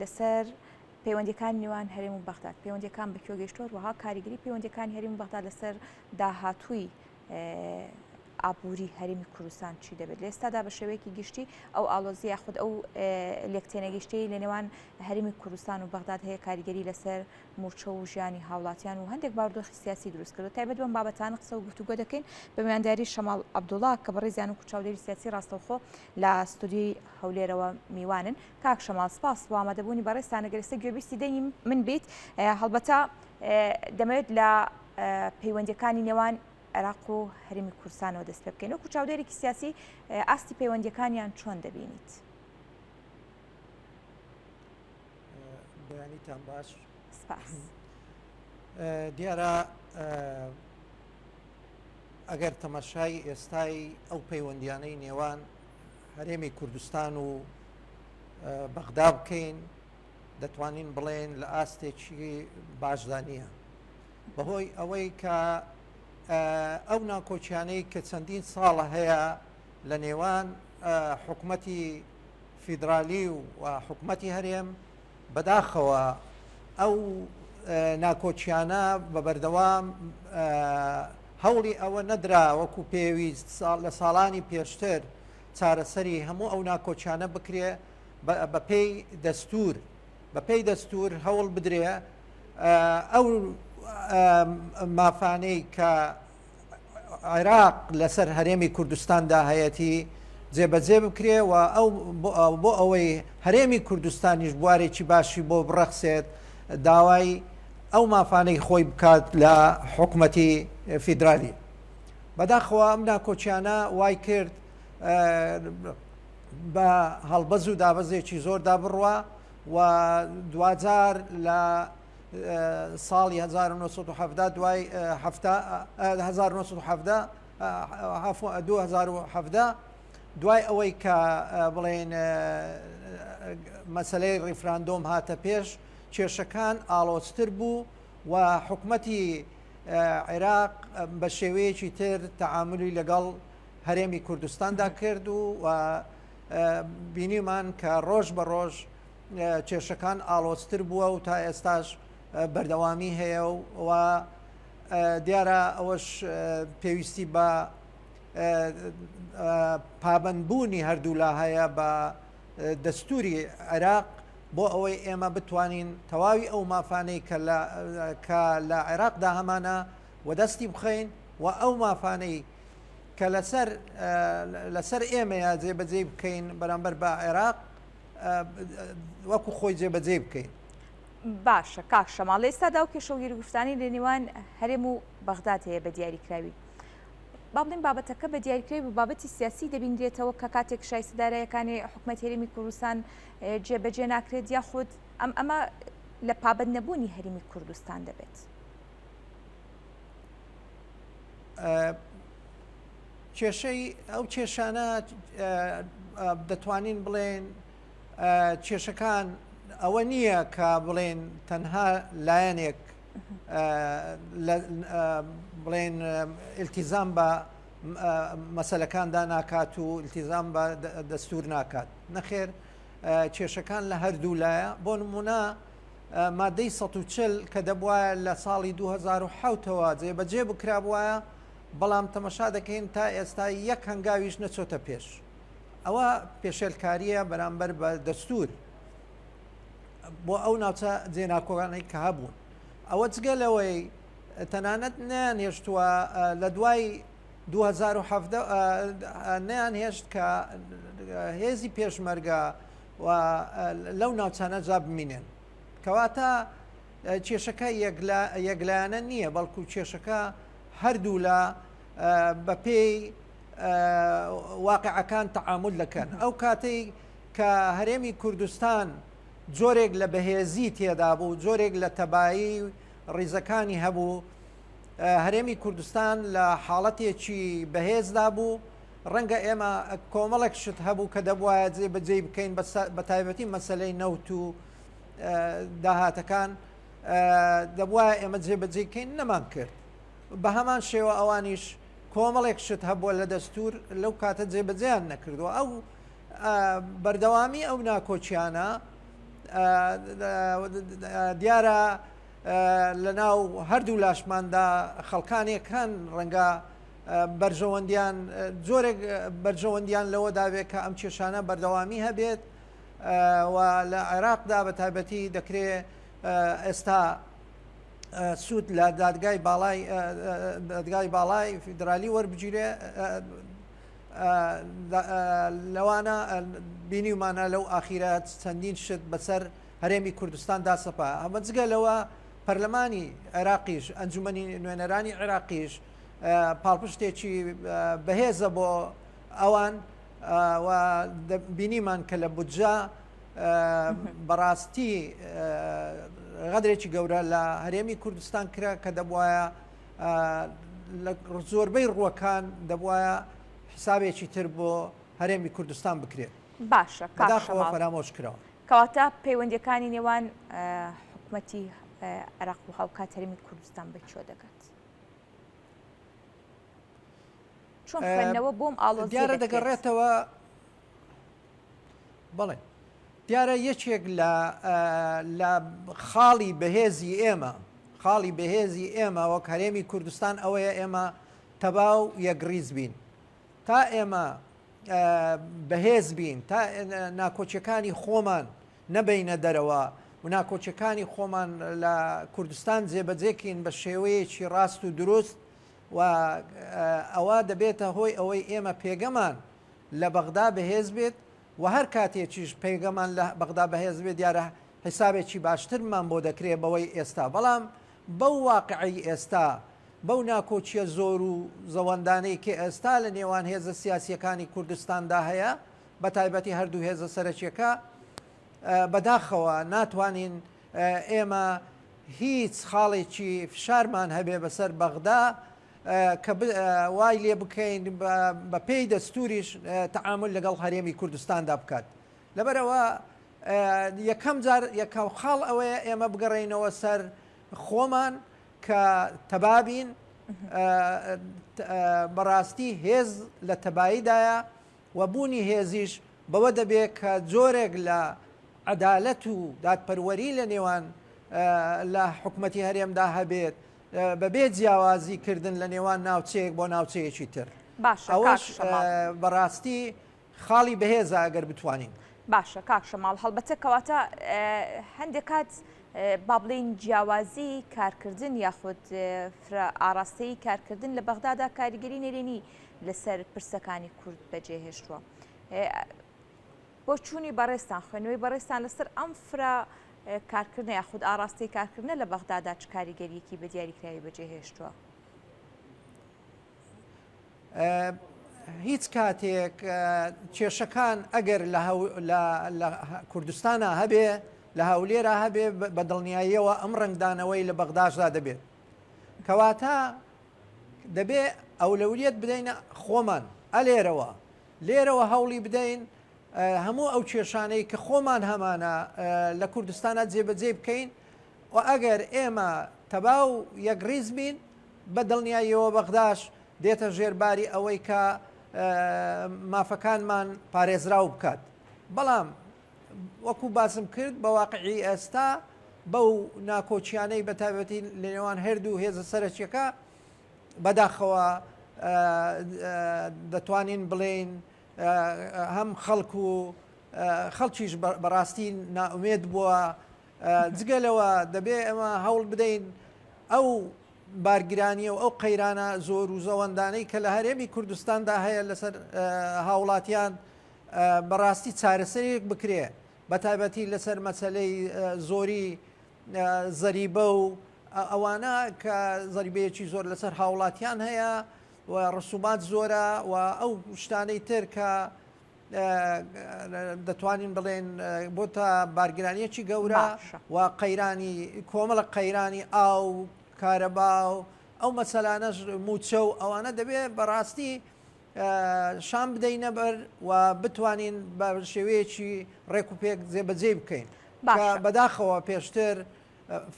لەسەر پەیوەندیەکانی نێوان هەرێم و بەغداد، پەیوەندیەکان بە کوێ گەیشتووە، هەروەها کاریگەری پەیوەندیەکانی هەرێم و بەغداد لەسەر داهاتووی ئابووری هەرێمی کوردستان چی دەبێت لە ئێستادا بە شێوەیەکی گشتی ئەو ئاڵۆزی یاخود ئەو لێکتێنەگەیشتەی لە نێوان هەرێمی کوردستان و بەغداد هەیە کاریگەری لەسەر مووچە و ژیانی هاوڵاتیان و هەندێک بارودۆخی سیاسی دروست کردو تایبەت بەم بابەتانە قسە و گفتوگۆ دەکەین بە میوانداری شەماڵ عەبدوڵا کە بەڕێزیان و چاودێری سیاسی ڕاستەوخۆ لە ستۆدیۆی هەولێرەوە میوانن. کاک شەماڵ سپاس بۆ ئامادەبوونی بەڕێزتان ئەگەر ئێستا گوێبیستی دەنگی من بیت هەڵبەتە دەمەوێت لە پەیوەندیەکانی نێوان عێراق و هەرێمی کوردستانەوە دەست پێ بکەین وەکو چاودێرێکی سیاسی ئاستی پەیوەندیەکانیان چۆن دەبینیت؟ بەیانیتان باش. سپاس. دیارە ئەگەر تەماشای ئێستای ئەو پەیوەندیانەی نێوان هەرێمی کوردستان و بەغدا بکەین دەتوانین بڵێن لە ئاستێکی باشدا نییە بەهۆی ئەوەی کە ئەو ناکۆکیانەی کە چەندین ساڵە هەیە لە نێوان حکومەتی فیدرالی و حکومەتی هەرێم بەداخەوە ئەو ناکۆکیانە بە بەردەوام هەوڵی ئەوە نەدرا وەکو پێویست لە ساڵانی پێشتر چارەسەری هەموو ئەو ناکۆکیانە بکرێ بەپێی دەستور بەپێی دەستور هەوڵ بدرێ ئەو مافانەی کە عێراق لەسەر هەرێمی کوردستاندا هەیەتی جێبەجێ بکرێ و ئەو بۆ ئەوەی هەرێمی کوردستانیش بوارێکی باشی بۆ بڕەخسێت داوای ئەو مافانەی خۆی بکات لە حکومەتی فیدرالی. بەداخەوە ئەم ناکۆکیانە وای کرد بە هەڵبەز و دابەزێکی زۆردا بڕوا و دواجار لە ساڵی 1970 دوای 1970 2017 دوای ئەوەی کە بڵێن مەسلەی ڕیفراندۆم هاتە پێش کێشەکان ئاڵۆزتر بوو و حکومەتی عێراق بە شێوەیەکی تر تەعاملی لەگەڵ هەرێمی کوردستاندا کرد و بینیمان کە ڕۆژ بە ڕۆژ کێشەکان ئاڵۆزتر بووە و تا ئێستاش بەردەوامی هەیە و دیارە ئەوەش پێویستی بە پابندبوونی هەردوولا هەیە بە دەستوری عێراق بۆ ئەوەی ئێمە بتوانین تەواوی ئەو مافانەی کە لە کە لە عێراقدا هەمانە وەدەستی بخەین و ئەو مافانەی کە لەسەر لەسەر ئێمەیە جێبەجێی بکەین بەرامبەر بە عێراق وەکو خۆی جێبەجێی بکەین. باشە کاک شەماڵ لە ئێستادا ئەو کێشە و گیروگرفتانەی لە نێوان هەرێم و بەغداد هەیە بە دیاریکراوی با بڵێین بابەتەکە بە دیاریکراوی بە بابەتی سیاسی دەبینرێتەوە کە کاتێک شایستە دارایەکانی حکومەت هەرێمی کوردستان جێبەجێ ناکرێت یاخود ئەم ئەمە لە پابەند نەبوونی هەرێمی کوردستان دەبێت. کێشەی ئەو کێشانە دەتوانین بڵێن کێشەکان ئەوە نییە کە بڵێن تەنها لایەنێک بڵێن التیزام بە مەسلەکاندا ناکات و التیزام بە دەستور ناکات نەخێر کێشەکان لە هەردوو لایە بۆ نمونە مادەی 140 کە دەبواە لە ساڵی 2007ەوە جێبەجێ بکرابواە بەڵام تەمەشا دەکەین تا ئێستا یەک هەنگاویش نەچۆتە پێش ئەوە پێشێلکاریە بەرامبەر بە دەستور بۆ ئەو ناوچە جێناکۆکانەی کە هەبوون ئەوە جگە لەوەی تەنانەت نیان هێشتووە لە دوای 2017 نیان هێشت کە هێزی پێشمەرگە و لەو ناوچانە جا بمینێن کەواتە کێشەکە یەکلایەنە نییە بەڵکو کێشەکە هەردوولا بەپێی واقعەکان تەعامول دەکەن ئەو کاتەی کە هەرێمی کوردستان جۆرێک لە بەهێزی تێدا بوو جۆرێک لە تەبایی ڕیزەکانی هەبوو هەرێمی کوردستان لە حاڵەتێکی بەهێزدا بوو ڕەنگە ئێمە کۆمەڵێک شت هەبوو کە دەبواە جێ بەجێی بکەین بە تایبەتی مەسلەی نەوت و داهاتەکان دەبواە ئێمە جێبەجێی کەین نەمان کرد بە هەمان شێوە ئەوانیش کۆمەڵێک شت هەبووە لە دەستور لەو کاتە جێبەجێیان نەکردووە ئەو بەردەوامی ئەو ناکۆکیانە. دیارە لە ناو هەردوو لاشماندا خەڵکانێک هەن ڕەنگە بەرژەوەندیان جۆرێک بەرژەوەندیان لەوەدا بێت کە ئەم کێشانە بەردەوامی هەبێت و لە عێراقدا بە تایبەتی دەکرێ ئێستا سوود لە دادگای باڵای دادگای باڵای فیدرالی وەربگیرێ لەوانە بینیومانە لەو ئاخیرە چەندین شت بەسەر هەرێمی کوردستان داسەپا ئەمە جگە لەوە پەرلەمانی عێراقیش ئەنجومەنی نوێنەرانی عێراقیش پاڵپشتێکی بەهێزە بۆ ئەوان و بینیمان کە لە بودجە بەڕاستی غەدرێکی گەورە لە هەرێمی کوردستان کرا کە دەبواە لە زۆربەی ڕووەکان دەبواە حسابێکی تر بۆ هەرێمی کوردستان بکرێت باشە بەداخەوە فەرامۆش کراوە. کەواتە پەیوەندیەکانی نێوان حکومەتی عێراق و هاوکات هەرێمی کوردستان بە کوێ دەگات؟ چۆن خوێندنەوە بۆم ئاڵۆزییە دیارە دەگەڕێتەوە بەڵێ دیارە یەکێک لە لە خاڵی بەهێزی ئێمە خاڵی بەهێزی ئێمە وەک هەرێمی کوردستان ئەوەیە ئێمە تەبا و یەکڕیز بین تا ئێمە بەهێز بین تا ناکۆکیەکانی خۆمان نەبەینە دەرەوە و ناکۆکیەکانی خۆمان لە کوردستان جێبەجێکین بە شێوەیەکی ڕاست و دروست و ئەوە دەبێتە هۆی ئەوەی ئێمە پێگەمان لە بەغدا بەهێز بێت و هەر کاتێکیش پێگەمان لە بەغدا بەهێز بێت دیارە حیسابێکی باشترمان بۆ دەکرێت بەوەی ئێستا بەڵام بەو واقعەی ئێستا بەو ناکۆکییە زۆر و زەوەندانەی کە ئێستا لە نێوان هێزە سیاسییەکانی کوردستاندا هەیە، بە تایبەتی هەردوو هێزە سەرەکییەکە، بەداخەوە ناتوانین ئێمە هیچ خاڵێکی فشارمان هەبێ بەسەر بەغدا کە وای لێ بکەین بە پێی دەستوریش تەعامول لەگەڵ هەرێمی کوردستاندا بکات. لەبەرئەوە یەکەم جار یەکەم خاڵ ئەوەیە ئێمە بگەڕێینەوە سەر خۆمان کە تەبا بین بەڕاستی هێز لە تەباییدایە و بوونی هێزیش بەوە دەبێت کە جۆرێک لە عەدالەت و دادپەروەری لە نێوان لە حکومەتی هەرێمدا هەبێت بەبێ جیاوازی کردن لە نێوان ناوچەیەک بۆ ناوچەیەکی تر باشە ئەوەش بەڕاستی خاڵی بەهێزە ئەگەر بتوانین. باشە کاک شەماڵ هەڵبەتە کەواتە هەندێک کات با بڵێین جیاوازی کارکردن یاخود فرە ئاراستەی کارکردن لە بەغدادا کاریگەری نەرێنی لەسەر پرسەکانی کورد بەجێهێشتووە. بۆچوونی بەڕێزتان خوێندنەوەی بەڕێزتان لەسەر ئەم فرە کارکردنە یاخود ئاراستەی کارکردنە لە بەغدادا چ کاریگەریەکی بە دیاریکراوی بەجێهێشتووە؟ هیچ کاتێک کێشەکان ئەگەر لە کوردستانە هەبێ لە هەولێرا هەبێ بە دڵنیاییەوە ئەم ڕنگدانەوەی لە بەغداشدا دەبێت کەواتە دەبێ ئەولەویەت بدەینە خۆمان ئەلێرەوە لێرەوە هەوڵی بدەین هەموو ئەو کێشانەی کە خۆمان هەمانە لە کوردستانە جێبەجێ بکەین و ئەگەر ئێمە تەبا و یەکڕیز بین بە دڵنیاییەوە بەغداش دێتە ژێر باری ئەوەی کە مافەکانمان پارێزراو بکات. بەڵام وەکو باسم کرد بە واقعی ئێستا بەو ناکۆکیانەی بە تایبەتی لە نێوان هەردوو هێزە سەرەکیەکە بەداخەوە دەتوانین بڵێین هەم خەڵک و خەڵکیش بەڕاستی نائومێد بووە جگە لەوە دەبێ ئێمە هەوڵ بدەین ئەو بارگرانیە و ئەو قەیرانە زۆر و زەوەندانەی کە لە هەرێمی کوردستاندا هەیە لەسەر هاوڵاتیان بەڕاستی چارەسەرێک بکرێ بە تایبەتی لەسەر مەسلەی زۆری زەریبە و ئەوانە کە زەریبەیەکی زۆر لەسەر هاوڵاتیان هەیە و ڕسومات زۆرە و ئەو شتانەی تر کە دەتوانین بڵێن بۆتە بارگرانیەکی گەورە و قەیرانی کۆمەڵە قەیرانی ئاو کارەبا و ئەو مەسەلانەش موچە و ئەوانە دەبێت بەڕاستی شان بدەینە بەر و بتوانین بە شێوەیەکی ڕێک و پێک جێبەجێ بکەین بەداخەوە پێشتر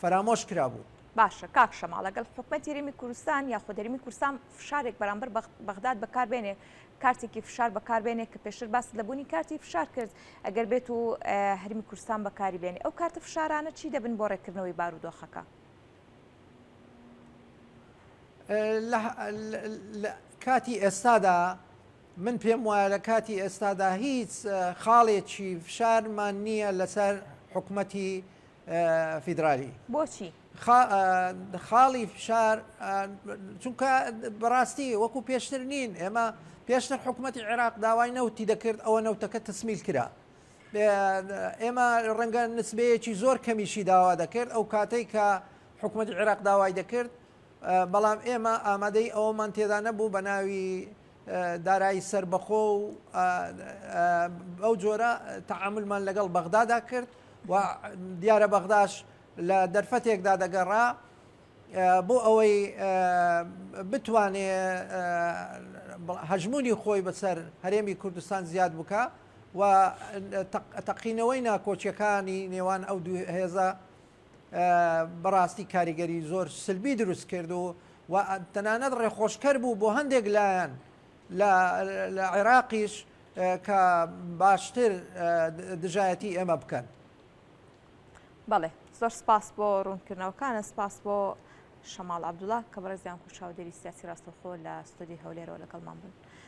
فەرامۆش کرابوو. باشە کاک شەماڵ ئەگەر حکومەتی هەرێمی کوردستان یاخود هەرێمی کوردستان فشارێک بەرامبەر بەغداد بەکاربێنێ کارتێکی فشار بەکاربێنێ کە پێشتر باست لە بوونی کارتی فشار کرد ئەگەر بێت و هەرمی کوردستان بەکاری بێنێ ئەو کارتە فشارانە چی دەبن بۆ ڕێککردنەوەی بارودۆخەکە؟ لە کاتی ئێستادا من پێم وایە لە کاتی ئێستادا هیچ خاڵێکی فشارمان نییە لەسەر حکومەتی فیدرالی. بۆچی؟ خاڵی فشار چونکە بەڕاستی وەکو پێشتر نین ئێمە پێشتر حکوومەتی عێراق داوای نەوتی دەکرد ئەوە نەوتەکە تسمیل کرا ئێمە ڕەنگە نسبەیەکی زۆر کەمیشی داوا دەکرد ئەو کاتێک کە حکوومەتی عێراق داوای دەکرد بەڵام ئێمە ئامادەی ئەوەمان تێدا نەبوو بە ناوی دارایی سەربەخۆ و ئەو جۆرە تەعاملمان لەگەڵ بەغدادا کرد و دیارە بەغداش لە دەرفەتێکدا دەگەڕا بۆ ئەوەی بتوانێ هەژمونی خۆی بەسەر هەرێمی کوردستان زیاد بکە و تەقینەوەی ناکۆچیەکانی نێوان ئەو دوو هێزە بەڕاستی کاریگەری زۆر سلبی دروست کرد و و تەنانەت ڕێخۆشکەر بوو بۆ هەندێک لایەن لە عێراقیش کە باشتر دژایەتی ئێمە بکەن. بەڵێ زۆر سپاس بۆ ڕوونکردنەوەکانە سپاس بۆ شەماڵ عەبدوڵا کە بەڕێزیان کو چاودێری سیاسی ڕاستەوخۆ لە ستۆدیۆی هەولێرەوە لەگەڵمان بوون.